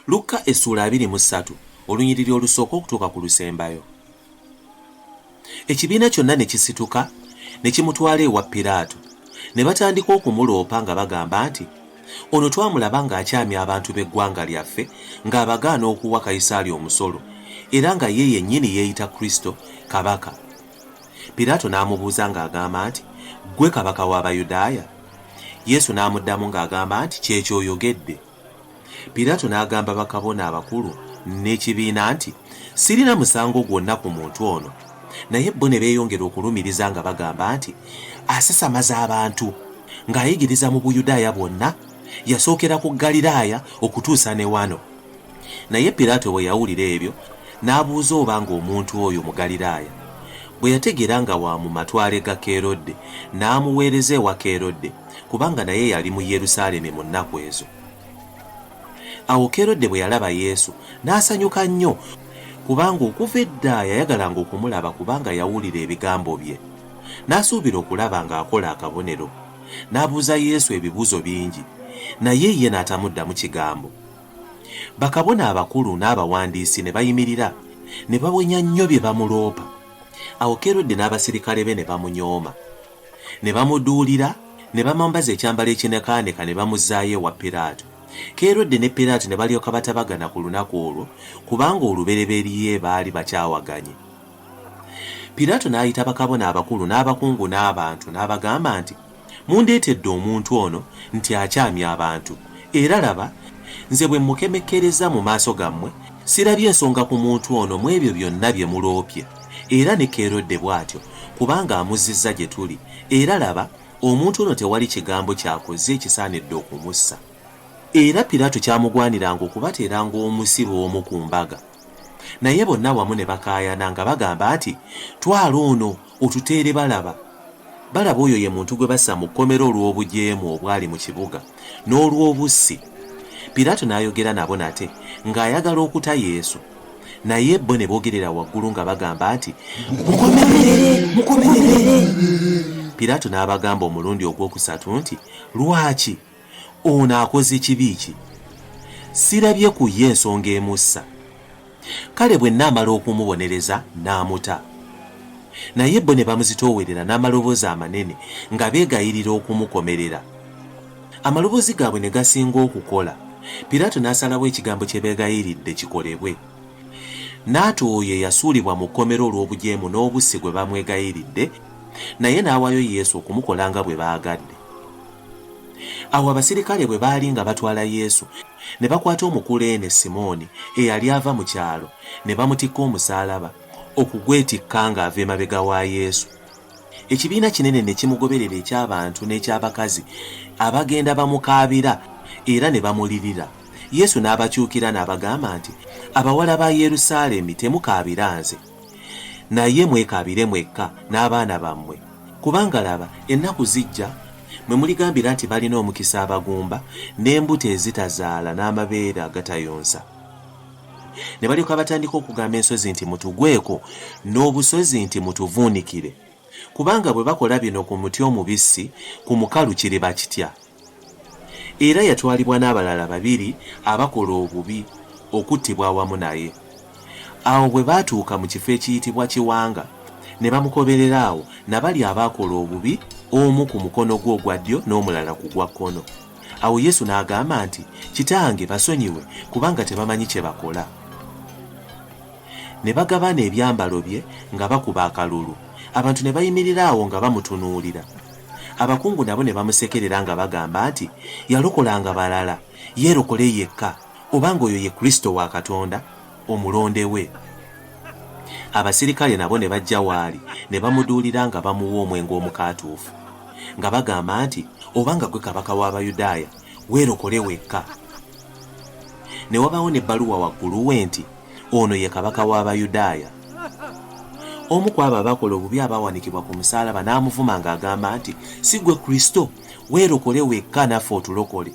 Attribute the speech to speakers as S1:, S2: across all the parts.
S1: Lukka essuula 23, olunyiriri olusooka okutuuka ku lusembayo. Ekibiina kyonna ne kisituka ne kimutwala ewa Piraato, ne batandika okumuloopa nga bagamba nti, Ono twamulaba ng'akyamya abantu b'eggwanga lyaffe ng'abagaana okuwa Kayisaali omusolo, era nga ye yennyini yeeyita Kristo, kabaka. Piraato n'amubuuza ng'agamba nti, Ggwe kabaka w'Abayudaaya? Yesu n'amuddamu ng'agamba nti, Ky'ekyo oyogedde. Piraato n'agamba bakabona abakulu n'ekibiina nti, Sirina musango gwonna ku muntu ono. Naye bo ne beeyongera okulumiriza nga bagamba nti, Asasamaza abantu ng'ayigiriza mu Buyudaaya bwonna, yasookera ku Ggaliraaya okutuusa ne wano. Naye Piraato bwe yawulira ebyo, n'abuuza oba ng'omuntu oyo Mugaliraaya. Bwe yategeera nga wa mu matwale ga Kerode, n'amuweereza ewa Kerode, kubanga naye yali mu Yerusaalemi mu nnaku ezo. Awo Kerode bwe yalaba Yesu, n'asanyuka nnyo, kubanga okuva edda yayagalanga okumulaba kubanga yawulira ebigambo bye. N'asuubira okulaba ng'akola akabonero. N'abuuza Yesu ebibuuzo bingi, naye ye n'atamuddamu kigambo. Bakabona abakulu n'abawandiisi ne bayimirira, ne bawenya nnyo bye bamuloopa. Awo Kerode n'abasirikale be ne bamunyooma. Ne bamuduulira, ne bamwambaza ekyambalo ekinekaaneka ne bamuzzaayo ewa Piraato. Kerode ne Piraato ne balyoka batabagana ku lunaku olwo, kubanga olubereberye baali bakyawaganye. Piraato n'ayita bakabona abakulu n'abakungu n'abantu n'abagamba nti, Mundeetedde omuntu ono nti akyamya abantu, era laba, nze bwe mmukemekkerezza mu maaso gammwe, sirabye nsonga ku muntu ono mu ebyo byonna bye muloopye. Era ne Kerode bw'atyo, kubanga amuzzizza gye tuli, era laba, omuntu ono tewali kigambo ky'akoze ekisaanidde okumussa. Era Piraato kyamugwaniranga okubateeranga omusibe omu ku mbaga. Naye bonna wamu ne bakaayana nga bagamba nti, Twala ono, otuteere Balaba. Balaba oyo ye muntu gwe bassa mu kkomera olw'obujeemu obwali mu kibuga, n'olw'obussi. Piraato n'ayogera nabo nate, ng'ayagala okuta Yesu. Naye bo ne boogerera waggulu nga bagamba nti, Mukomerere! Mukomerere! Piraato n'abagamba omulundi ogwokusatu nti, Lwaki? Ono akoze kibi ki? Sirabye ku ye nsonga emussa. Kale bwe nnaamala okumubonereza, nnaamuta. Naye bo ne bamuzitoowerera n'amaloboozi amanene nga beegayirira okumukomerera. Amaloboozi gaabwe ne gasinga okukola, Piraato n'asalawo ekigambo kye beegayiridde kikolebwe. N'ata oyo eyasuulibwa mu kkomera olw'obujeemu n'obussi gwe bamwegayiridde, naye n'awaayo Yesu okumukola nga bwe baagadde. Awo abasirikale bwe baali nga batwala Yesu, ne bakwata Omukuleene Simooni eyali ava mu kyalo, ne bamutikka omusaalaba, okugwetikka ng'ava emabega wa Yesu. Ekibiina kinene ne kimugoberera eky'abantu n'eky'abakazi abagenda bamukaabira era ne bamulirira. Yesu n'abakyukira n'abagamba nti, Abawala ba Yerusaalemi, temukaabira nze, naye mwekaabire mwekka n'abaana bammwe. Kubanga laba, ennaku zijja, mwe muligambira nti balina omukisa abagumba, n'embuto ezitazaala n'amabeere agatayonsa. Ne balyoka batandika okugamba ensozi nti, Mutugweko, n'obusozi nti, Mutuvuunikire. Kubanga bwe bakola bino ku muti omubisi, ku mukalu kiriba kitya? Era yatwalibwa n'abalala babiri abakola obubi okuttibwa awamu naye. Awo bwe baatuuka mu kifo ekiyitibwa Kiwanga, ne bamukomerera awo na bali abaakola obubi, omu ku mukono gwe ogwa ddyo n'omulala ku gwa kkono. Awo Yesu n'agamba nti, Kitange, basonyiwe, kubanga tebamanyi kye bakola. Ne bagabana ebyambalo bye nga bakuba akalulu. Abantu ne bayimirira awo nga bamutunuulira. Abakungu nabo ne bamusekerera nga bagamba nti, Yalokolanga balala, yeerokole yekka, obanga oyo ye Kristo wa Katonda, omulonde we. Abasirikale nabo ne bajja w'ali ne bamuduulira nga bamuwa omwenge omukaatuufu, nga bagamba nti, Obanga ggwe kabaka w'Abayudaaya, weerokole wekka. Ne wabaawo n'ebbaluwa waggulu we nti, Ono ye Kabaka w'Abayudaaya. Omu ku abo abaakola obubi abaawanikibwa ku musaalaba n'amuvuma ng'agamba nti, Si ggwe Kristo? Weerokole wekka naffe otulokole.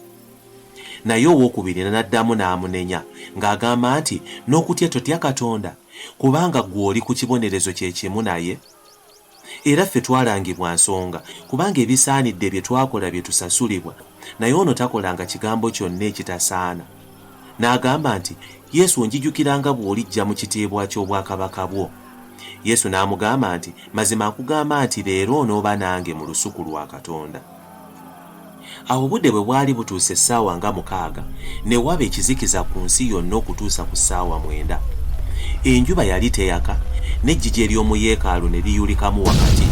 S1: Naye ow'okubiri n'addamu n'amunenya ng'agamba nti, N'okutya totya Katonda, kubanga ggwe oli ku kibonerezo kye kimu naye? Era ffe twalangibwa nsonga, kubanga ebisaanidde bye twakola bye tusasulibwa, naye ono takolanga kigambo kyonna ekitasaana. N'agamba nti, Yesu, onjijukiranga bw'olijja mu kitiibwa ky'obwakabaka bwo. Yesu n'amugamba nti, Mazima nkugamba nti leero onooba nange mu lusuku lwa Katonda. Awo obudde bwe bwali butuuse essaawa nga mukaaga, ne waba ekizikiza ku nsi yonna okutuusa ku ssaawa mwenda. Enjuba yali teyaka, n'eggigi ery'omu yeekaalu ne liyulikamu wakati.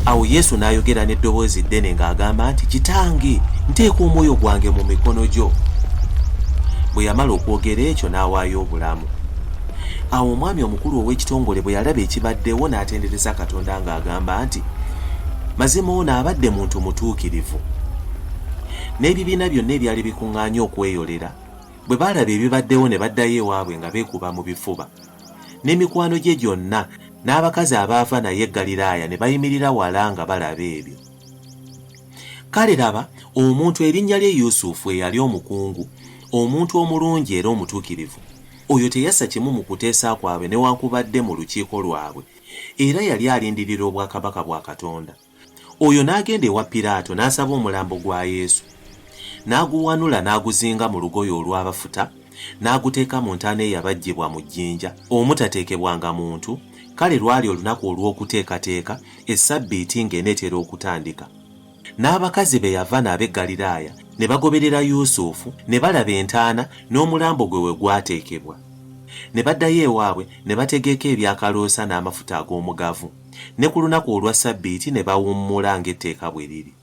S1: Awo Yesu n'ayogera n'eddoboozi ddene ng'agamba nti, Kitange, nteeka omwoyo gwange mu mikono gyo. Bwe yamala okwogera ekyo n'awaayo obulamu. Awo omwami omukulu ow'ekitongole bwe yalaba ekibaddewo n'atendereza Katonda ng'agamba nti, Mazima ono abadde muntu mutuukirivu. N'ebibiina byonna ebyali bikuŋŋaanye okweyolera, bwe baalaba ebibaddewo ne baddayo ewaabwe nga beekuba mu bifuba. Ne mikwano gye gyonna n'abakazi abaava naye e Ggaliraaya ne bayimirira wala nga balaba ebyo. Kale laba, omuntu erinnya lye Yusufu eyali omukungu, omuntu omulungi era omutuukirivu, oyo teyassa kimu mu kuteesa kwabwe newaakubadde mu lukiiko lwabwe, era yali alindirira obwakabaka bwa Katonda. Oyo n'agenda ewa Piraato n'asaba omulambo gwa Yesu. N'aguwanula n'aguzinga mu lugoye olw'abafuta, n'aguteeka mu ntaana eyabajjibwa mu jjinja, omutateekebwanga muntu, kale lwali olunaku olw'okuteekateeka, essabbiiti ng'eneetera okutandika. N'abakazi be yava nabo e Ggaliraaya ne bagoberera Yusufu, ne balaba entaana n'omulambo gwe we gwateekebwa. Ne baddayo ewaabwe ne bategeeka eby'akaloosa n'amafuta ag'omugavu. Ne ku lunaku olwa ssabbiiti ne bawummula ng'etteeka bwe liri.